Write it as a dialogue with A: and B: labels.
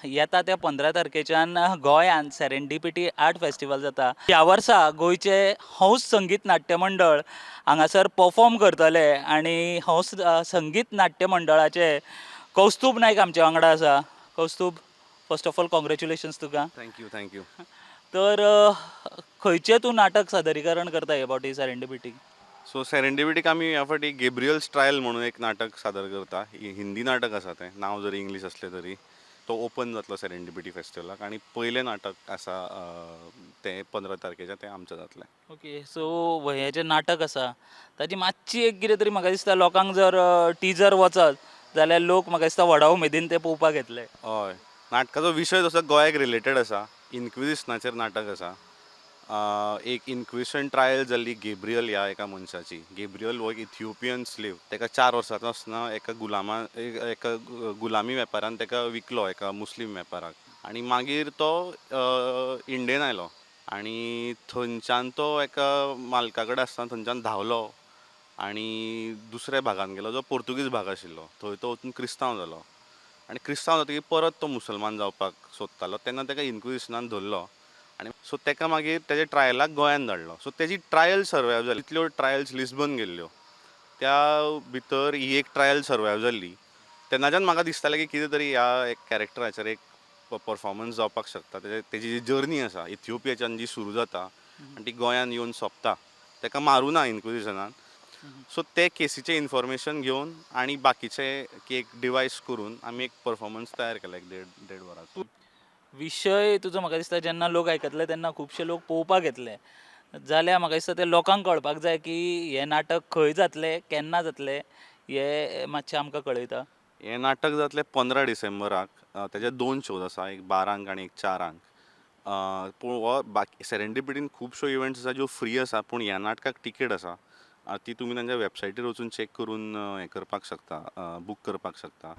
A: येता त्या 15 तारखेच्यान गोंयांत सेरेंडिपिटी आर्ट फेस्टिवल जाता. ह्या वर्सा गोंयचे हंस संगीत नाट्य मंडळ हांगासर परफॉर्म करतले आनी हंस संगीत नाट्य मंडळाचे कौस्तूभ नायक आमच्या वांगडा आसा. Kaustubh, first of all congratulations तुका.
B: Thank you, thank you.
A: तर खंयचें तूं नाटक सादरीकरण करता हे फावटी सेरेंडिपिटी?
B: सो सेरेंडिपिटीक आमी ह्या फावटी गेब्रियल्स ट्रायल म्हणून एक नाटक सादर करता. हिंदी नाटक आसा तें, नांव जरी इंग्लीश आसलें तरी. तो ओपन जातलो सेरेंडिपिटी फेस्टिवलाक आनी पयलें नाटक आसा तें 15 तारखेचें, तें आमचें जातलें.
A: ओके, सो हें जें नाटक आसा ताजी मातशी एक कितें तरी, म्हाका दिसता लोकांक जर टिजर वचत जाल्यार लोक म्हाका दिसता व्हडा उमेदीन ते पळोवपाक येतले.
B: हय, नाटकाचो विशय तसो गोंयाक रिलेटेड आसा. इन्क्विजिशनाचेर नाटक आसा. एक इन्क्विजिशन ट्रायल जाल्ली गेब्रियल ह्या एका मनशाची. गेब्रियल हो एक इथिओपियन स्लेव. ताका 4 वर्सांचो आसतना एका गुलामी वेपारान ताका विकलो एका मुस्लीम वेपाराक आनी मागीर तो इंडियेन आयलो आनी थंयच्यान तो एका मालका कडेन आसतना थंयच्यान धांवलो आनी दुसऱ्या भागान गेलो, जो पोर्तुगीज भाग आशिल्लो. थंय तो वचून क्रिस्तांव जालो आनी क्रिस्तांव जातकीर परत तो मुसलमान जावपाक सोदतालो तेन्ना ताका इन्क्विजिशनान धरलो आनी सो ताका मागीर तेज्या ट्रायलाक गोंयान धाडलो. सो तेजी ट्रायल सर्वायव जाली. इतल्यो ट्रायल्स लिस्बन गेल्ल्यो, त्या भितर ही एक ट्रायल सर्वायव जाल्ली. तेन्नाच्यान म्हाका दिसतालें की कितें तरी ह्या एक कॅरेक्टराचेर एक परफॉर्मन्स जावपाक शकता. तेजे तेजी जी जर्नी आसा, इथिओपियाच्यान जी सुरू जाता आनी ती गोंयान येवन सोंपता, ताका मारुना इन्क्विजिशनान. सो ते केसीचें इन्फॉर्मेशन घेवन आनी बाकीचे की एक डिवायस करून आमी एक परफॉर्मन्स तयार केला, एक देड देड वराचो.
A: विशय तुजो म्हाका दिसता जेन्ना लोक आयकतले तेन्ना खुबशे लोक पळोवपाक येतले. जाल्यार म्हाका दिसता ते लोकांक कळपाक जाय की हें नाटक खंय जातलें, केन्ना जातलें, हें मातशें आमकां कळयता.
B: हें नाटक जातलें 15 डिसेंबराक. तेजे दोन शोज आसा, एक 12ंक आनी एक 4ांक. पूण हो बाकी सेरेंडिपिटीन खुबश्यो इवेंट्स आसा ज्यो फ्री आसा, पूण ह्या नाटकाक टिकेट आसा. ती तुमी तांच्या वेबसायटीर वचून चॅक करून हें करपाक शकता, बूक करपाक शकता.